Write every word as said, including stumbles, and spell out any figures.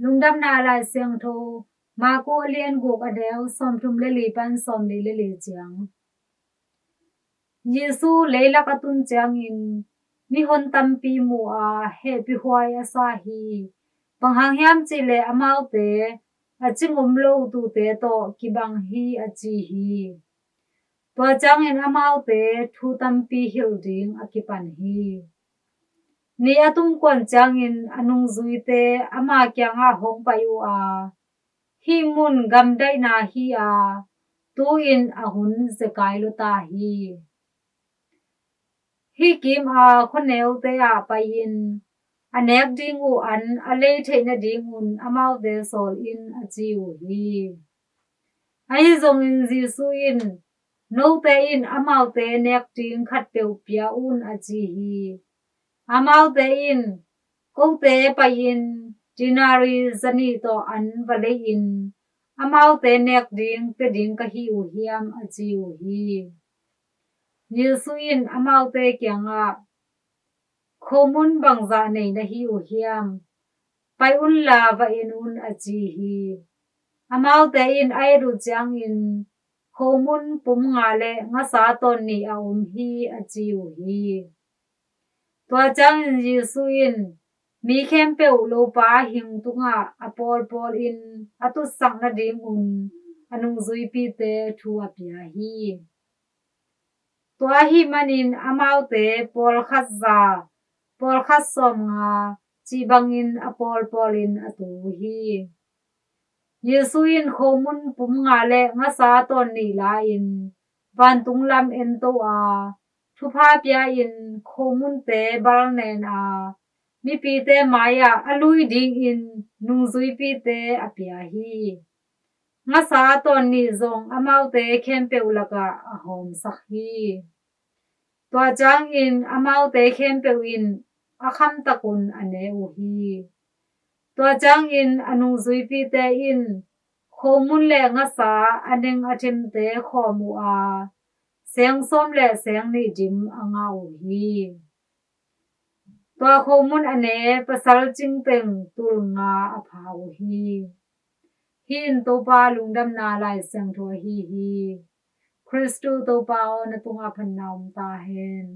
Lungdamna Lai Siangtho, Marku a lian guk, a neu sawmthum le li pan sawmli le li ciang. Jesu leilak a tun ciangin mihon tampi mu a, hehpihhuai a sa hi. Bang hang hiam cih leh amaute a cing om lo tuute tawh kibang hi, a ci hi. Tua ciangin amaute thu tampi hilh ding a kipan hi. Ni a tum kuan ciangin a nungzuite ama kiangah hong pai uh a, "Hih mun gamdaihna hi a, tu-in a hun zekai lua ta hi. Hih kim a khuaneute ah pai-in a nek ding uh an a lei theih nadingun amaute sawl in," a ci uh hi. Ahi zongin Jesu in, "Note in amaute nek ding khatpeuh pia un," a ci hi. Amaute in, "Kote pai-in denari zanih tawh an va lei-in amaute nek ding pia ding ka hi uh hiam?" a ci uh hi. Jesu in amaute kiangah, "Khomun bangzah nei na hi uh hiam? Pai unla va en un," a ci hi. Amaute in a et uh ciangin, "Khomun pum nga le ngasa tawn nih a om hi," a ci uh hi. Tua ciangin Jesu in, "Mi khempeuh lopa hing tungah a pawlpawlin a tutsak nadingun a nungzuipite thu a pia hi. Tua ahih manin amaute pawlkhat za, pawlkhat sawmnga cih bangin a pawlpawlin a tu uh hi." Jesu in khomun pum nga le ngasa tawn nih la-in vantung lam ento a, thupha pia-in khomunte balnen a, mipite mai-ah a lui dingin nungzuipite a pia hi. Ngasa tawn nih zong amaute khempeuh lakah a hawmsak hi. Tua ciangin amaute khempeuh in a khamtakun a ne uh hi. Tua ciangin a nungzuipite in khomun le ngasa a neng a themte khawm uh a, seng sawm le seng nih dim a ngah uh hi. Tua khomun a ne pasal cingteng tul nga a pha uh hi. Hih in Topa Lungdamna Lai Siangtho ahi hi. Khristu Topa aw, na tungah phatna om ta hen.